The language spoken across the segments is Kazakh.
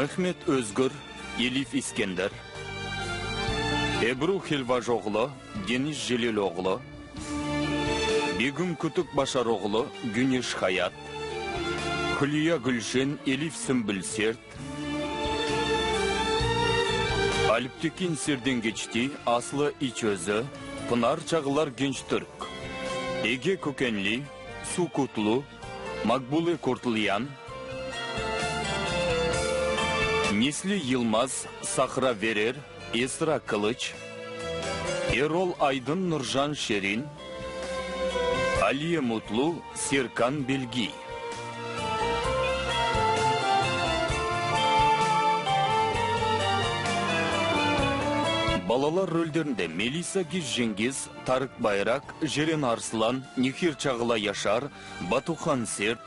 Mehmet Özgür, Elif İskender, Ebru Helvajoğlu, Deniz Jeliloğlu, Begüm Kütük Başaroğlu, Güneş Hayat, Hülya Gülşen, Elif Sümbül Sert, Alptekin Serdengeçti, Aslı İçözü, Pınar Çağlar Gençtürk, Ege Kökenli, Su Kutlu, Makbule Kurtluyan, Nesli Yılmaz, Sahra Verer, Esra Kılıç, Erol Aydın Nurjan Şerin, Aliye Mutlu, Serkan Bilgi. Балалар рөлдерінде Мелиса Гизженгиз, Тарык Байрак, Жерен Арслан, Нехир Чағла Яшар, Батухан Серт,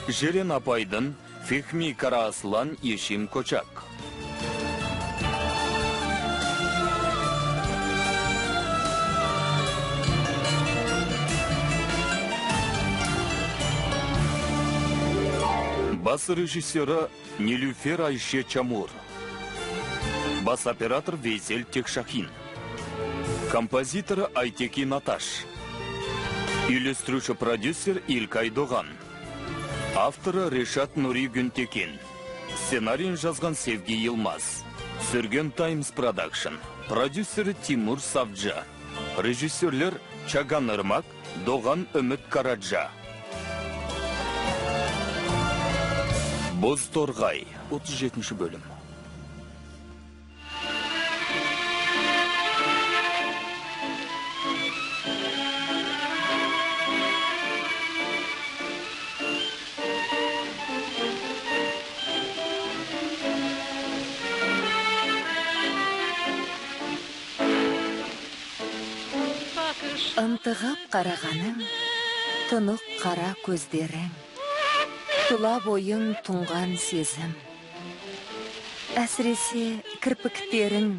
Жерен Апайдын, Фехми Карааслан, Ешим Кочак. Бас режиссері Нилюфер Айше Чамур. Бас оператор Вейзель Текшахин. Композитор Айтеки Наташ. Үйлестіруші продюсер Илкай Доған. Авторы Решат Нури Гүнтекин. Сценарийін жазған Севги Йылмаз. Сүрген Таймс Продакшн. Продюсері Тимур Савджа. Режиссерлер Чаган Ырмак, Доған Үміт Караджа. Бозторғай, 37 бөлім. Ынтығып қарағаның, тұнық қара көздерің, тұла бойың тұнған сезім. Әсіресе кірпіктерің,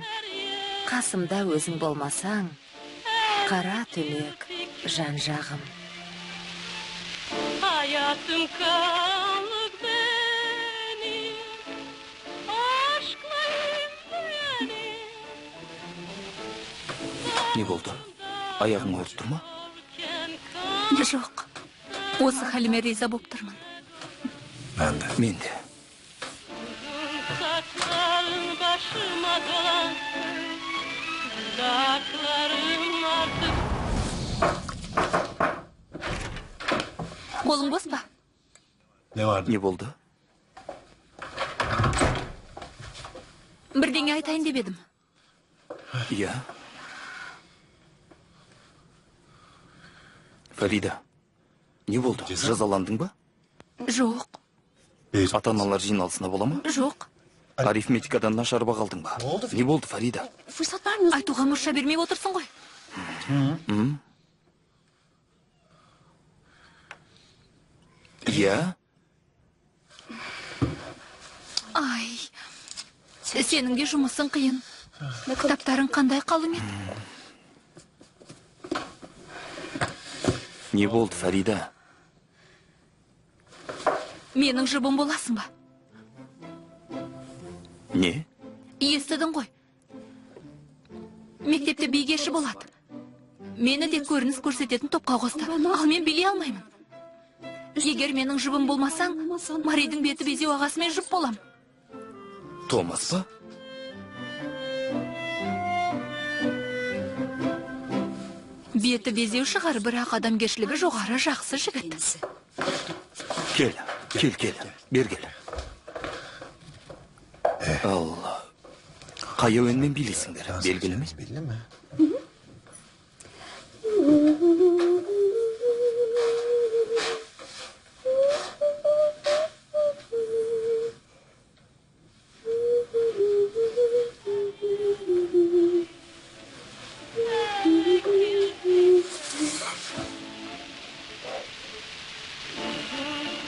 қасымда өзің болмасаң, қара түнек жан жағым. Hayatım karanlık benim, aşkla benim. Не болды? Аяғың ауырып тұр ма? Жоқ. Осы халіме риза болып тұрмын. Мен де. Saçların başıma dolansın, dudaklarım artık. Қолың бос па? Не болды? Бірдеңе айтайын деп едім. Иә. Фарида, не болды? Жазаландың ба? Жоқ. Ата-аналар жиналысына бола ма? Жоқ. Арифметикадан нашар баға алдың ба? Не болды, Фарида? Айтуға мұрша бермей отырсың ғой. Иә? Ай, сенің де жұмысың қиын. Кітаптарың қандай қалың еді? Не болды, Фарида? Менің жұбым боласың ба? Не? Естідің ғой. Мектепте би кеші болады. Мені де көрініс көрсететін топқа қосты. Ал мен билей алмаймын. Егер менің жұбым болмасаң, Маридің беті безеу ағасымен жұп болам. Томас па? Беті безеу шығар, бірақ адамгершілігі жоғары, жақсы жігіт. Кел, кел, кел, бер кел. Ал, қай әуенмен билейсіңдер, белгілі ме?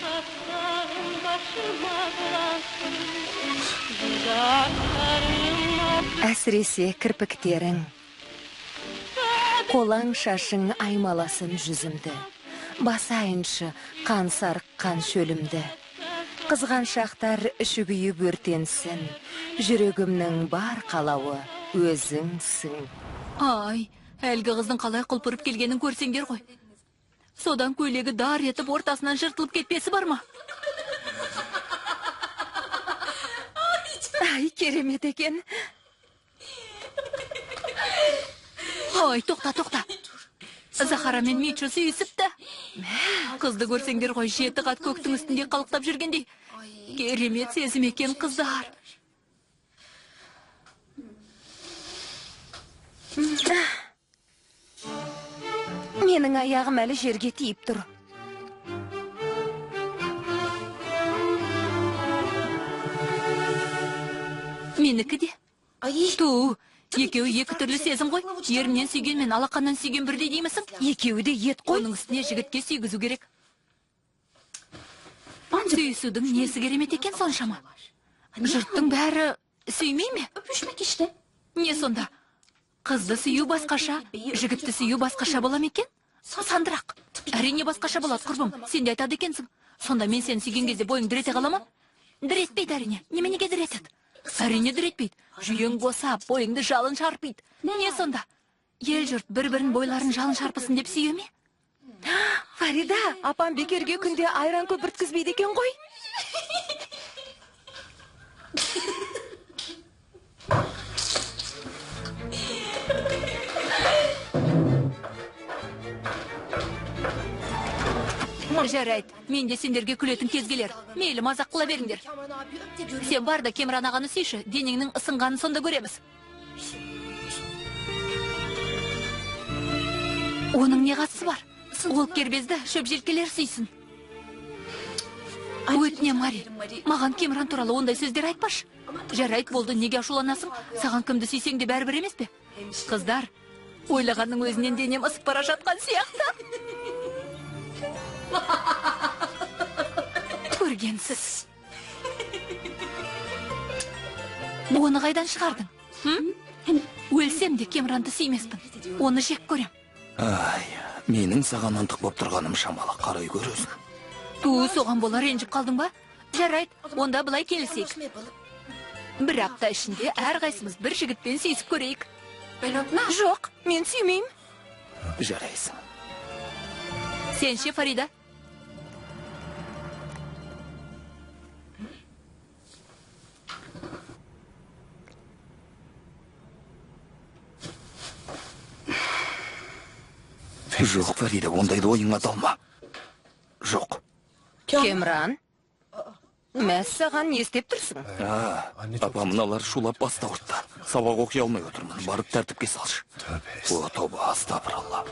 Saçların başıma dolansın, dudaklarım artık. Әсіресе кірпіктерің, қолаң шашың аймаласын жүзімді, басайыншы қан сарыққан шөлімді. Қызғаншақтар іші күйіп өртенсін. Жүрегімнің бар қалауы өзіңсің. Ай, әлгі қыздың қалай құлпырып келгенін көрсеңдер ғой. Содан көйлегі дар етіп ортасынан жыртылып кетпесі бар ма? Ай, керемет екен. Ай, тоқта, тоқта. Захара мен Митчо сүйісіпті. Қызды көрсеңдер ғой, 7 қат көктің үстінде қалықтап жүргендей. Керемет сезім екен, қыздар. Менің аяғым әлі жерге тиіп тұр. Менікі де. Ту, екеуі екі түрлі сезім ғой. Еріннен сүйген мен алақаннан сүйген бірдей деймісің? Екеуі де ет қой. Оның үстіне жігітке сүйгізу керек. Сүйісудің несі керемет екен соншама? Жұрттың бәрі сүймей ме? Не сонда? Қызды сүю басқаша, жігітті сүю басқаша бола ма екен? Сандырақ. Әрине басқаша болады, құрбым. Сен де айтады екенсің. Сонда мен сені сүйген кезде бойың дір ете қала ма? Дір етпейді әрине. Неменеге дір етеді? Әрине дір етпейді. Жүйең босап, бойыңды жалын шарпиды. Не сонда? Ел жұрт бір-бірін бойларын жалын шарпысын деп сүйе ме? Фарида, апам бекерге күнде айран көпірткізбейді екен ғой. Жарайды, мен де сендерге күлетін кез келер. Мейлі, мазақ қыла беріңдер. Сен бар да Кемран ағаны сүйші, денеңнің ысынғанын сонда көреміз. Оның не қатысы бар? Ол кербезді шөп желкелер сүйсін. Өтіне, Мари, маған Кемран туралы ондай сөздер айтпашы. Жарайды, болды, неге ашуланасың? Саған кімді сүйсең де бәрібір емес пе? Қыздар, ойлағанның өзінен денем ысып бара жатқан сияқты. Көргенсіз. Оны қайдан шығардың? Өлсем де Кемранды сүймеспін. Оны жек көрем. Ай, менің саған ынтық боп тұрғаным шамалы, қарай көр өзің. Ту, соған бола ренжіп қалдың ба? Жарайды, онда былай келісейік. Бір апта ішінде әрқайсымыз бір жігітпен сүйісіп көрейік. Жоқ, мен сүймеймін. Жарайсың. Сен ше, Фарида? Жоқ, Фарида, ондайды ойыңа далма. Жоқ. Кемран, мәссаған, не істеп тұрсың? Апа, мыналар шулап басты ауыртты. Сабақ оқи алмай отырмын, барып тәртіпке салшы. О, тоба, астапыралла.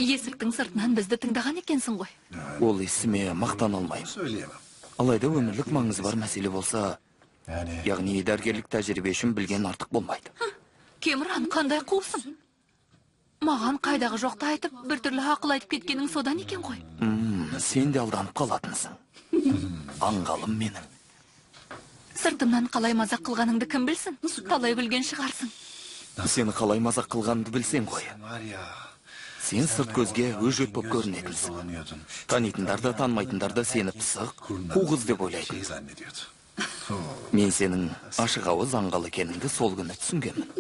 Есіктің сыртынан бізді тыңдаған екенсің ғой. Ол ісіме мақтана алмаймын. Алайда өмірлік маңызы бар мәселе болса, яғни дәрігерлік тәжірибе үшін білген артық болмайды. Кемран, қандай қусың? Маған қайдағы жоқты айтып, біртүрлі ақыл айтып кеткенің содан екен ғой. Сен де алданып қалатынсың. Аңғалым менің. Сыртымнан қалай мазақ қылғаныңды кім білсін? Талай күлген шығарсың. Сені қалай мазақ қылғанымды білсең ғой. Сен сырт көзге өжет боп көрінетінсің. Танитындар да, танымайтындар да сені пысық, қу қыз деп ойлайтын. Мен сенің ашық ауыз аңғал екеніңді сол күні түсінгенмін.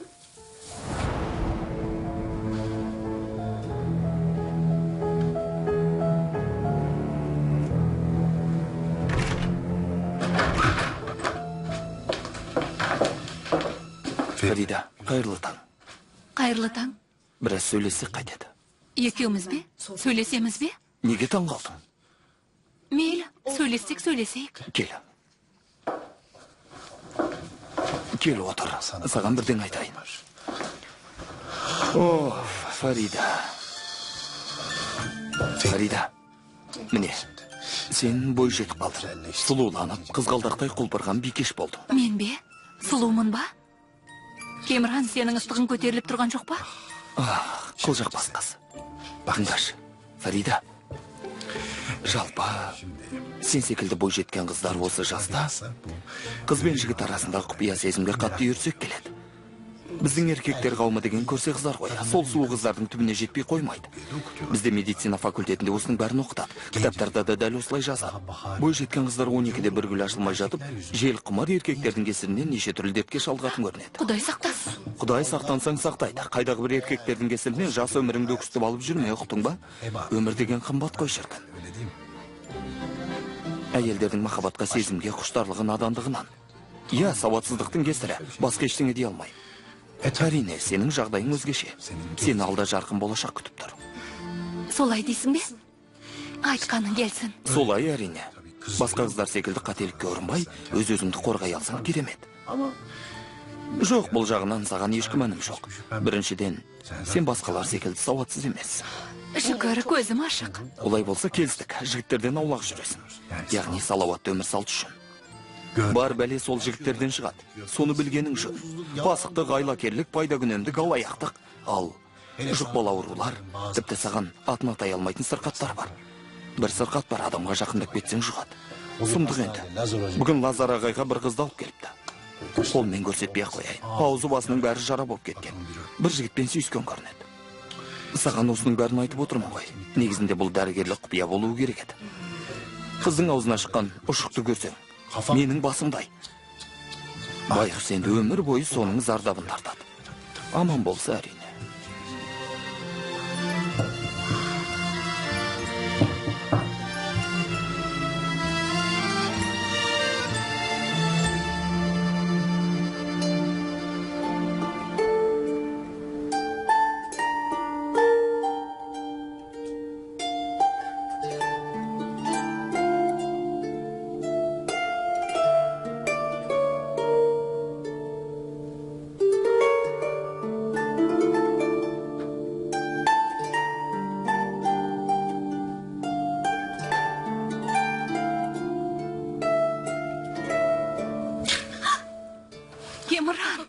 Фарида, қайырлы таң. Қайырлы таң. Біраз сөйлессек қайтеді. Екеуміз бе? Сөйлесеміз бе? Неге таң қалдың? Мейлі, сөйлесеміз. Сөйлессек, сөйлесейік. Кел. Кел отыр. Саған бірдеңе айтайын. О, Фарида. Фарида. Міне, сен бой жетіп қалдың. Сұлуланып, қызғалдақтай құлпырған бикеш болдың. Мен бе? Сұлумын ба? Кемран, сенің ыстығың көтеріліп тұрған жоқ па? Ах, қылжақпас қыз. Тыңдашы, Фарида. Жалпы, сен секілді бой жеткен қыздар осы жаста қыз бен жігіт арасындағы құпия сезімге қатты үйірсек келеді. Біздің еркектер қауымы деген көрсе қыздар ғой. Сол сұлу қыздардың түбіне жетпей қоймайды. Бізде медицина факультетінде осының бәрін оқытады. Кітаптарда да дәл осылай жазады. Бой жеткен қыздар 12-де бір гүл ашылмай жатып, жел құмар еркектердің кесірінен неше түрлі дертке шалдығатын көрінеді. Құдай сақтасын. Құдай сақтансаң сақтайды. Қайдағы бір еркектердің кесірінен жас өміріңді өксітіп алып жүрме, ұқтың ба? Өмір деген қымбат қой шіркін. Әйелдердің махаббатқа, сезімге құштарлығы надандығынан. Иә, сауатсыздықтың кесірі. Басқа ештеңе дей алмаймын. Әрине, сенің жағдайың өзгеше. Сені алда жарқын болашақ күтіп тұр. Солай дейсің бе? Айтқаның келсін. Солай, әрине. Басқа қыздар секілді қателікке ұрынбай, өз-өзіңді қорғай алсаң керемет. Жоқ, бұл жағынан саған еш күмәнім жоқ. Біріншіден, сен басқалар секілді сауатсыз емессің. Шүкір, көзім ашық. Олай болса келістік, жігіттерден аулақ жүресің. Яғни салауатты өмір салты үшін. Бар бәле сол жігіттерден шығады. Соны білгенің жөн. Пасықтық, айлакерлік, пайдакүнемдік, алаяқтық. Ал жұқпалы аурулар, тіпті саған атын атай алмайтын сырқаттар бар. Бір сырқат бар, адамға жақындап кетсең жұғады. Сұмдық енді. Бүгін Лазар ағайға бір қызды алып келіпті. Қолмен көрсетпей ақ қояйын. Аузы басының бәрі жара болып кеткен. Бір жігітпен сүйіскен көрінеді. Саған осының бәрін айтып отырмын ғой. Негізінде бұл дәрігерлік құпия болуы керек еді. Қыздың аузына шыққан ұшықты көрсең, менің басымдай. Байғұс енді өмір бойы соның зардабын тартады. Аман болса әрине. Кемран.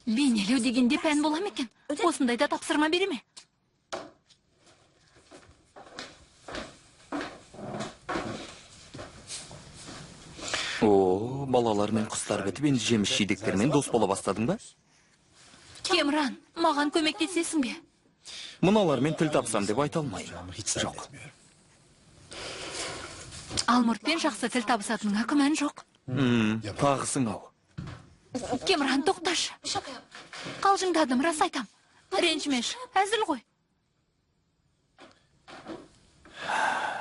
Бейнелеу дегенде пән бола ма екен? Осындайда тапсырма бере ме? О, балалар мен құстар бітіп, енді жеміс жидектермен дос бола бастадың ба? Кемран, маған көмектесесің бе? Мыналармен тіл тапсам деп айта алмаймын. Жоқ. Алмұртпен жақсы тіл табысатыныңа күмән жоқ. Тағысың ау. Кемран, тоқташы. Қалжыңдадым, рас айтам. Ренжімеші, әзіл ғой.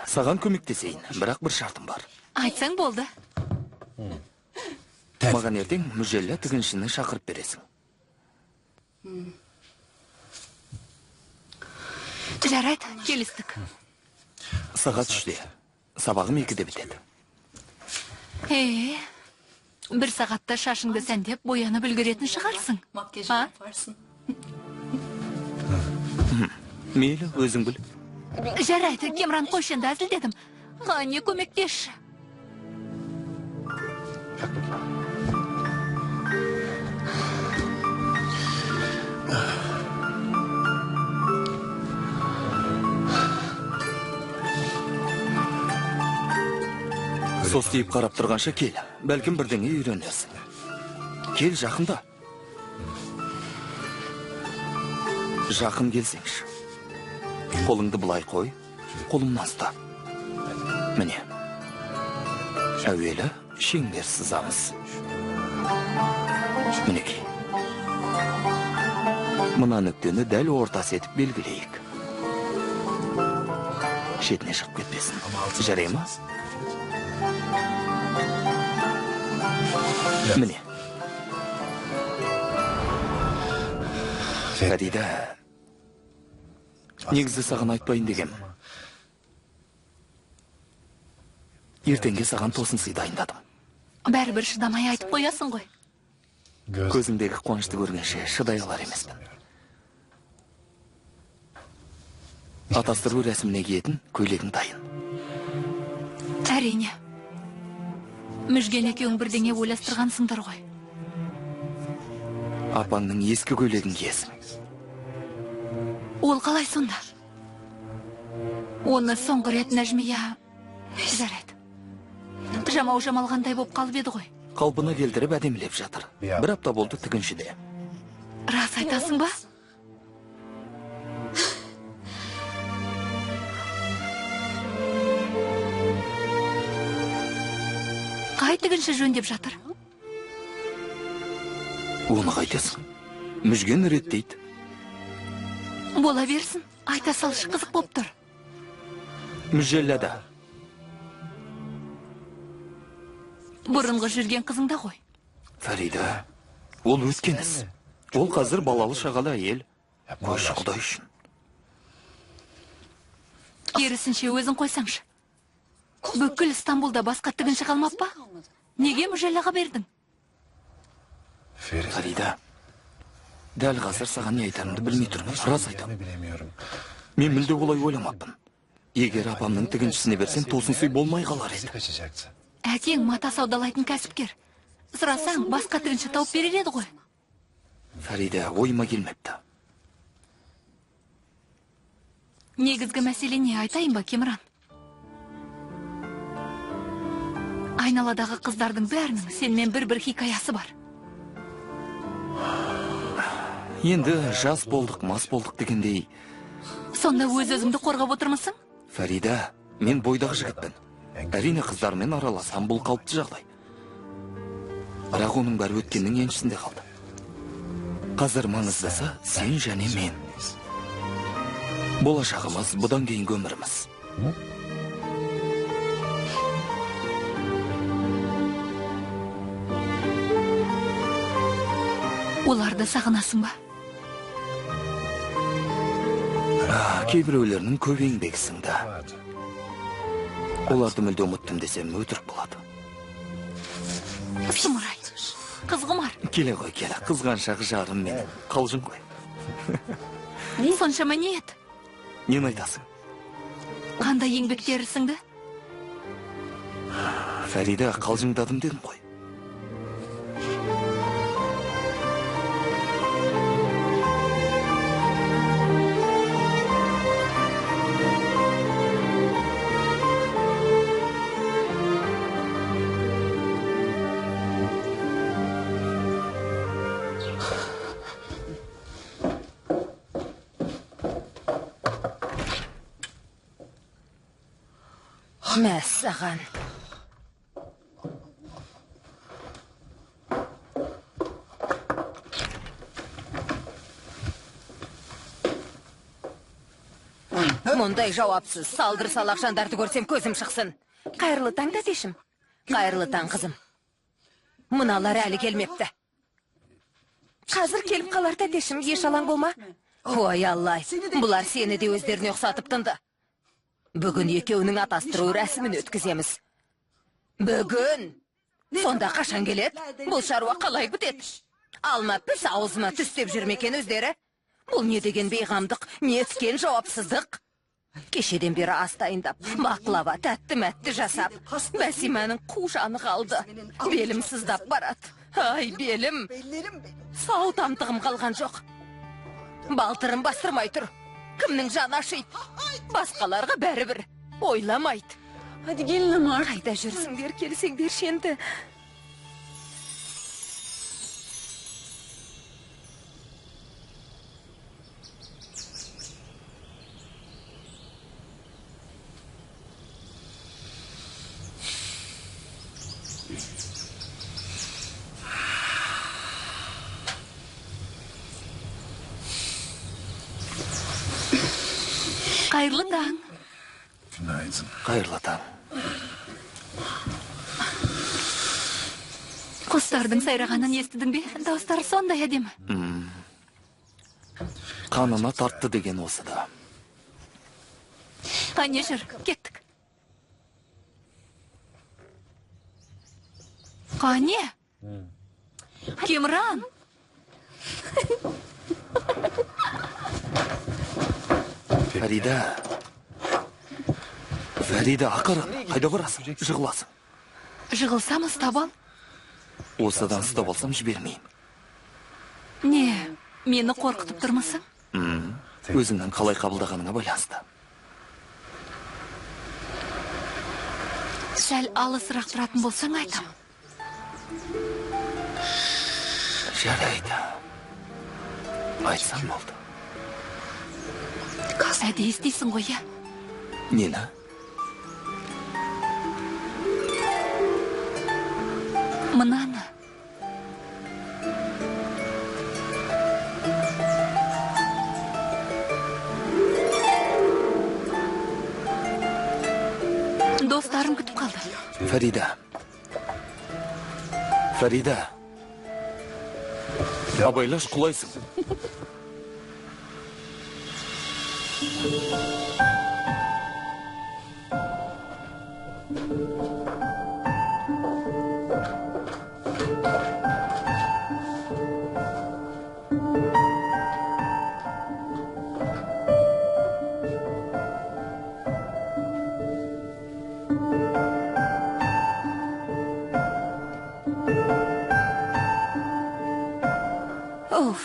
Саған көмектесейін, бірақ бір шартым бар. Айтсаң болды. Маған ертең Мүжелла тігіншіні шақырып бересің. Жарайды, келістік. Сағат 3-те. Сабағым 2-де бітеді. Бір сағатта шашыңды сәндеп боянып үлгеретін шығарсың. А? Мейлі, өзің біл. Жарайды, Кемран, қойшы енді, әзілдедім. Қане, көмектесші. Состиып қарап тұрғанша кел. Бәлкім бірдеңе үйренерсің. Кел жақында. Жақын келсеңші. Қолыңды былай қой, қолымнан ұста. Міне. Әуелі шеңбер сызамыз. Мінекей. Мына нүктені дәл ортасы етіп белгілейік. Шетіне шығып кетпесін. Жарай ма? Міне. Фарида, негізі саған айтпайын дегем. Ертеңге саған тосын сый дайындадым. Бәрібір шыдамай айтып қоясың ғой. Көзіңдегі қуанышты көргенше шыдай алар емеспін. Атастыру рәсіміне киетін көйлегің дайын. Әрине. Мүжген екеуің бірдеңе ойластырғансыңдар ғой. Апаңның ескі көйлегін киесің. Ол қалай сонда? Оны соңғы рет Нәжмия... Жарайды. Жамау жамалғандай боп қалып еді ғой. Қалпына келтіріп әдемілеп жатыр. Бір апта болды тігіншіде. Рас айтасың ба? Қай тігінші жөндеп жатыр? Оны қайтесің? Мүжген реттейді. Бола берсін, айта салшы, қызық боп тұр. Мүжеллада. Бұрынғы жүрген қызыңда ғой. Фарида, ол өткен іс. Ол қазір балалы шағалы әйел. Қойшы, Құдай үшін. Керісінше өзің қойсаңшы. Бүкіл Стамбулда басқа тігінші қалмап па? Неге Мүжеллаға бердің? Фарида, дәл қазір саған не айтарымды білмей тұрмын. Рас айтамын. Мен мүлде олай ойламаппын. Егер апамның тігіншісіне берсем, тосын сый болмай қалар еді. Әкең мата саудалайтын кәсіпкер. Сұрасаң, басқа тігінші тауып берер еді ғой. Фарида, ойыма келмепті. Негізгі мәселе не айтайын ба, Кемран? Айналадағы қыздардың бәрінің сенімен бір-бір хикаясы бар. Енді жас болдық, мас болдық дегендей. Сонда өз-өзіңді қорғап отырмысың? Фарида, мен бойдақ жігітпін. Әрине қыздармен араласам, бұл қалыпты жағдай. Бірақ оның бәрі өткеннің еншісінде қалды. Қазір маңыздысы сен және мен. Болашағымыз, бұдан кейінгі өміріміз. Оларды сағынасың ба? Кейбіреулерінің көп еңбегі сіңді. Оларды мүлде ұмыттым десем өтірік болады. Сұмырай, қызғұмар. Келе ғой, келе, қызғаншақ жарым менің, қалжың ғой. Соншама ниет? Нені айтасың? Қандай еңбектері сіңді? Фарида, қалжыңдадым дедім ғой. Мәссаған. Мұндай жауапсыз, салдыр салақ жандарды көрсем көзім шықсын. Қайырлы таң, тәтешім. Қайырлы таң, қызым. Мыналар әлі келмепті. Қазір келіп қалар, тәтешім, еш алаң болма. Ой, Аллай, бұлар сені де өздеріне ұқсатып тынды. Бүгін екеуінің атастыру рәсімін өткіземіз. Бүгін! Сонда қашан келеді? Бұл шаруа қалай бітеді? Алма піс, аузыма түс деп жүрмекен өздері. Бұл не деген бейғамдық, не еткен жауапсыздық? Кешеден бері ас дайындап, бақлава, тәтті-мәтті жасап, Бәсиманың қу жаны қалды. Белім сыздап барады. Ай, белім! Сау тамтығым қалған жоқ. Балтырым бастырмай тұр. Кімнің жаны ашиды? Басқаларға бәрібір ойламайды. Қайда жүрсіңдер, келсеңдерші енді. Қайырлы таң. Қайырлы таң. Құстардың сайрағанын естідің бе? Дауыстары сондай әдемі. Қанына тартты деген осы да. Қане жүр, кеттік. Қане? Кемран? Фарида. Фарида, ақырын. Қайда барасың? Жығыласың. Жығылсам ұстап ал. Осыдан ұстап алсам жібермеймін. Не, мені қорқытып тұрмысың? Өзіңнің қалай қабылдағаныңа байланысты. Сәл алысырақ тұратын болсаң айтам. Жарайды. Айтсам болды. Әдейі істейсің ғой, иә? Нені? Мынаны. Достарым күтіп қалды. Фарида. Фарида. Абайлаш, құлайсың. Оф.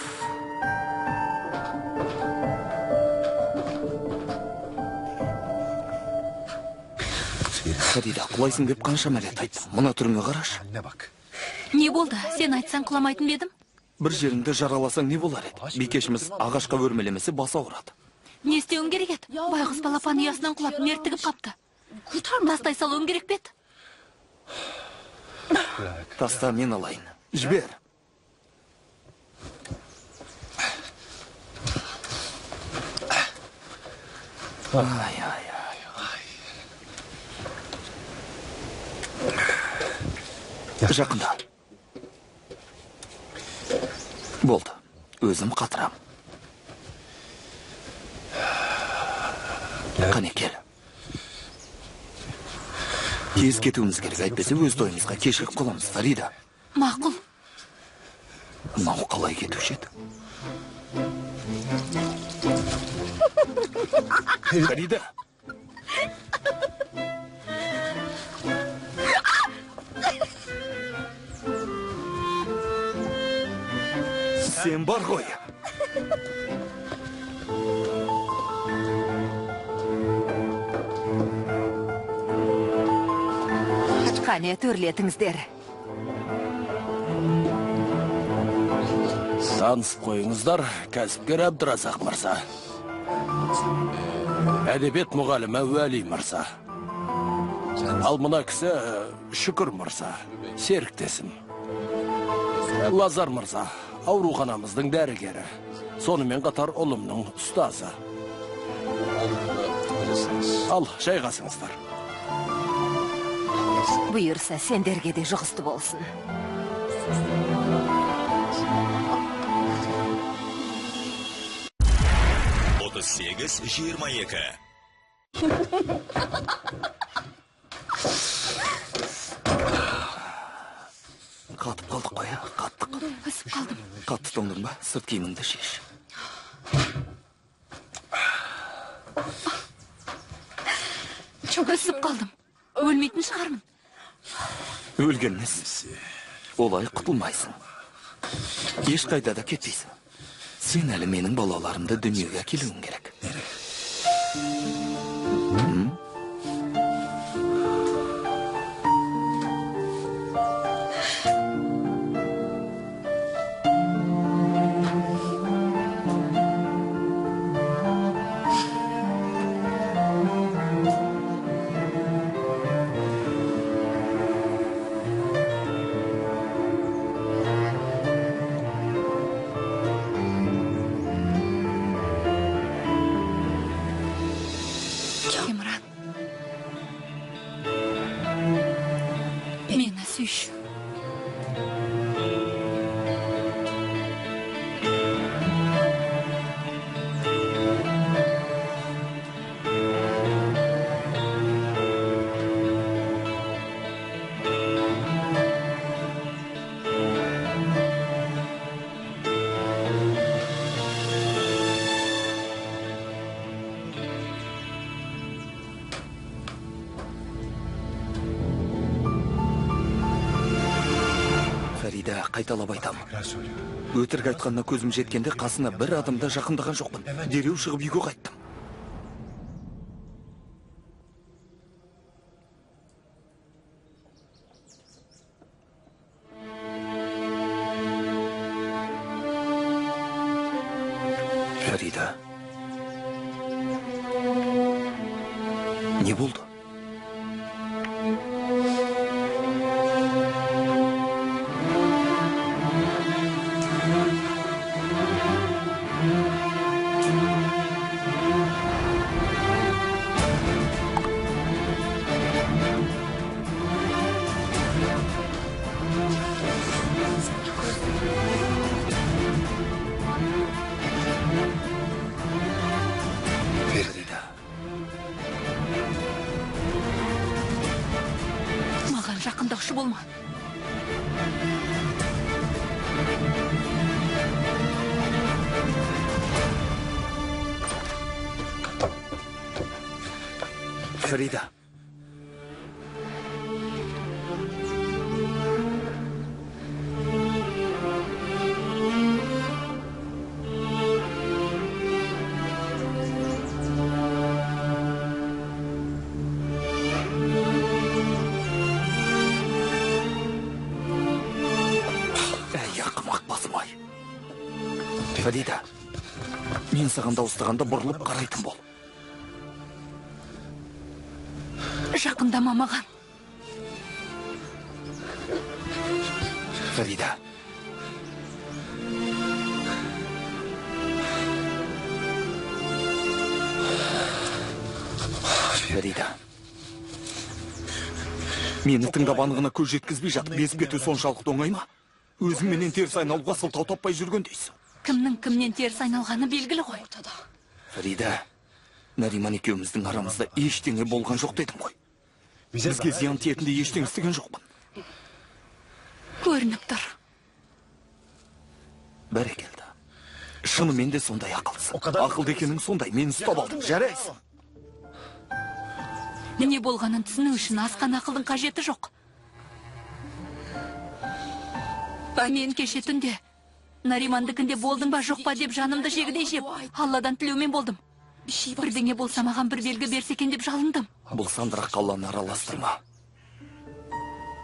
Фарида, құлайсың деп қаншама рет айттым. Мына түріңе қарашы. Не болды? Сен айтсаң құламайтын ба едім? Бір жеріңді жараласаң не болар еді? Бикешіміз ағашқа өрмелемесе басы ауырады. Не істеуің керек еді? Байғұс балапан ұясынан құлап мертігіп қапты. Тастай салуың керек пе еді? Таста, мен алайын. Жібер. Ай, ай, ай. Жақында. Болды. Өзім қатырам. Қане кел. Тез кетуіміз керек, әйтпесе өз тойымызға кешігіп қаламыз, Фарида. Мақұл. Мынау қалай кетуші еді? Фарида. Сен бар ғой. Қане, төрлетіңіздер. Танысып қойыңыздар, кәсіпкер Әбдіразақ мырза. Әдебиет мұғалімі Уәли мырза. Ал мына кісі Шүкір мырза, серіктесім. Лазар мырза, ауруханамыздың дәрігері. Сонымен қатар ұлымның ұстазы. Ал, жайғасыңыздар. Бұйырса, сендерге де жұғысты болсын. Отыз сегіз, 22. Қатып қалдық қой, қаттық. Үсіп қалдым. Қатты тоңдың ба? Сырт киіміңді шеш. Үсіп қалдым. Өлмейтін шығармын. Өлген емес. Олай құтылмайсың. Ешқайда да кетпейсің. Сен әлі менің балаларымды дүниеге әкелуің керек. Қойшы. Қайталап айтамын. Өтірік айтқанына көзім жеткенде қасына бір адымда жақындаған жоқпын. Дереу шығып үйге қайттым. Фарида. Не болды? Жақындаушы болма. Фарида. Фарида, мен саған дауыстағанда бұрылып қарайтын бол. Жақындама маған. Фарида. Фарида. Мені тыңдап анығына көз жеткізбей жатып безіп кету соншалықты оңай ма? Өзіңменен теріс айналуға сылтау таппай жүргендейсің. Кімнің кімнен теріс айналғаны белгілі ғой. Фарида, Нариман екеуміздің арамызда ештеңе болған жоқ дедім ғой. Бізге зиян тиетіндей ештеңе істеген жоқпын. Көрініп тұр. Бәрекелді. Шынымен де сондай ақылдысың. Ақылды екенің сондай, мені ұстап алдың, жарайсың. Не болғанын түсіну үшін асқан ақылдың қажеті жоқ. Мен кеше түнде Наримандікінде болдың ба жоқ па деп жанымды жегідей жеп, Алладан тілеумен болдым. Бірдеңе болса маған бір белгі берсе екен деп жалындым. Бұл сандырақ Алланы араластырма.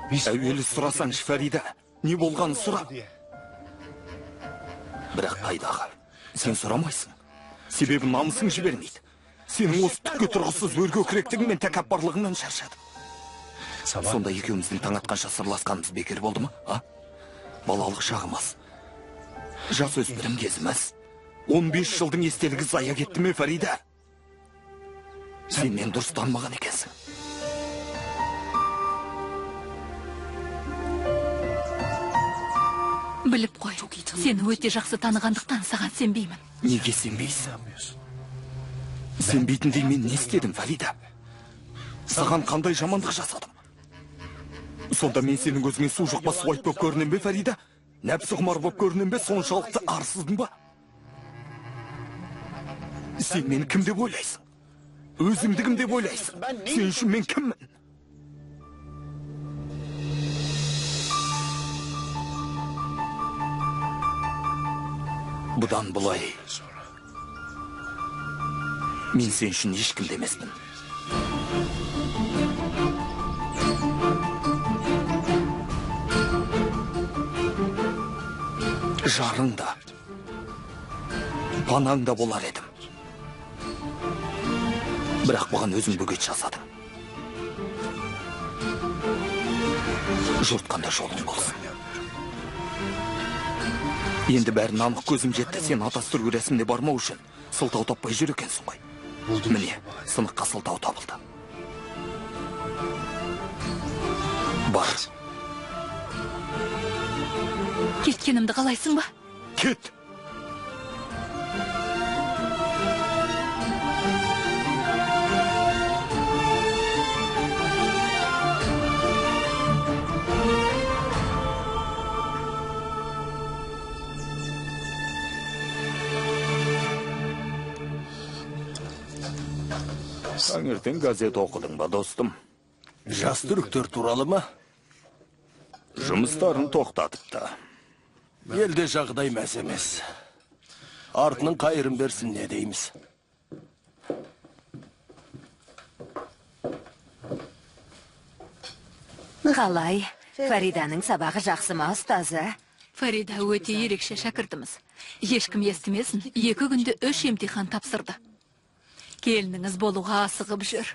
Әуелі сұрасаңшы, Фарида, не болғанын сұра. Бірақ қайдағы, сен сұрамайсың. Себебі намысың жібермейді. Сенің осы түкке тұрғысыз өркөкіректігің мен тәкаппарлығыңнан шаршадым. Сонда екеуміздің таң атқанша сырласқанымыз бекер болды ма? А? Балалық шағымыз, жасөспірім кезіміз, 15 жылдың естелігі зая кетті ме, Фарида? Сен мені дұрыс танымаған екенсің. Біліп қой, сені өте жақсы танығандықтан саған сенбеймін. Неге сенбейсің? Сенбейтіндей мен не істедім, Фарида? Саған қандай жамандық жасадым? Сонда мен сенің көзіңе су жұқпас суайт боп көрінем бе, Фарида? Нәпсі құмар боп көрінем бе, соншалықты арсыздың ба? Сен мені кім деп ойлайсың? Өзіңді кім деп ойлайсың? Сен үшін мен кіммін? Бұдан былай мен сен үшін ешкім де емеспін. Жарың да, панаң да болар едім. Бірақ бұған өзің бөгет жасадың. Жұртқанда жолың болсын. Енді бәрін анық көзім жетті. Сен атастыру рәсіміне бармау үшін сылтау таппай жүр екенсің ғой. Міне, сыныққа сылтау табылды. Бар. Кеткенімді қалайсың ба? Кет! Таңертең газет оқыдың ба, достым? Жас түріктер туралы ма? Жұмыстарын тоқтатыпты. Елде жағдай мәз емес. Артының қайырын берсін, не дейміз? Қалай? Фариданың сабағы жақсы ма, ұстазы? Фарида өте ерекше шәкіртіміз. Ешкім естімесін, 2 күнде 3 емтихан тапсырды. Келініңіз болуға асығып жүр.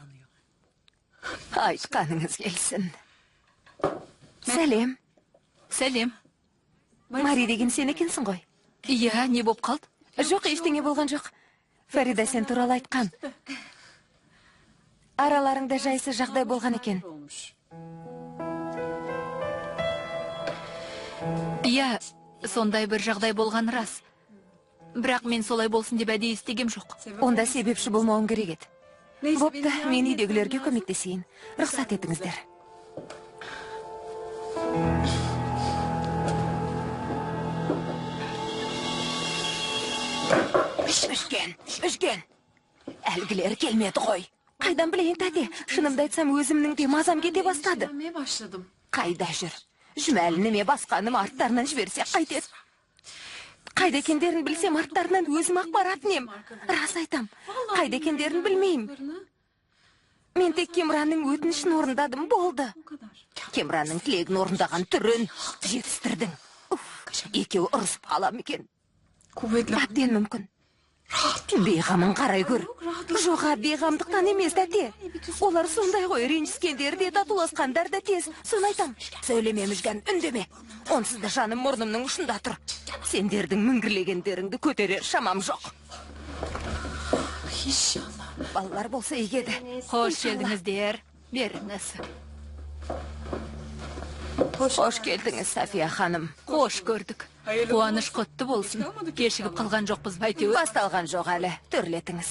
Айтқаныңыз келсін. Сәлем. Сәлем. Мари деген сен екенсің ғой? Иә, не боп қалды? Жоқ, ештеңе болған жоқ. Фарида сен туралы айтқан. Араларыңда жайсыз жағдай болған екен. Иә, сондай бір жағдай болған рас. Бірақ мен солай болсын деп әдейі істегем жоқ. Онда себепші болмауым керек еді. Бопты, мен үйдегілерге көмектесейін. Рұқсат етіңіздер. Үшкен, Үшкен. Әлгілер келмеді ғой. Қайдан білейін, тәте? Шынымды айтсам, өзімнің де мазам кете бастады. Қайда жүр? Жұмәліні ме басқаны ма арттарынан жіберсек қайтеді? Қайда екендерін білсем, арттарынан өзім ақ баратын ем. Рас айтам, қайда екендерін білмеймін. Мен тек Кемранның өтінішін орындадым, болды. Кемранның тілегін орындаған түрін жетістірдің. Уф, екеуі ұрысып қала ма екен? Әбден мүмкін. Бейғамын қарай көр. Жоға, бейғамдықтан емес, тәте. Олар сондай ғой, ренжіскендері де, татуласқандар да тез. Соны айтам. Сөйлеме, Мүжган, үндеме. Онсыз да жаным мұрнымның ұшында тұр. Сендердің міңгірлегендеріңді көтерер шамам жоқ. Балалар болса игі еді. Қош келдіңіздер. Беріңіз. Қош келдіңіз, София ханым. Қош көрдік. Қуаныш құтты болсын. Кешігіп қалған жоқпыз ба әйтеуір? Басталған жоқ әлі. Төрлетіңіз.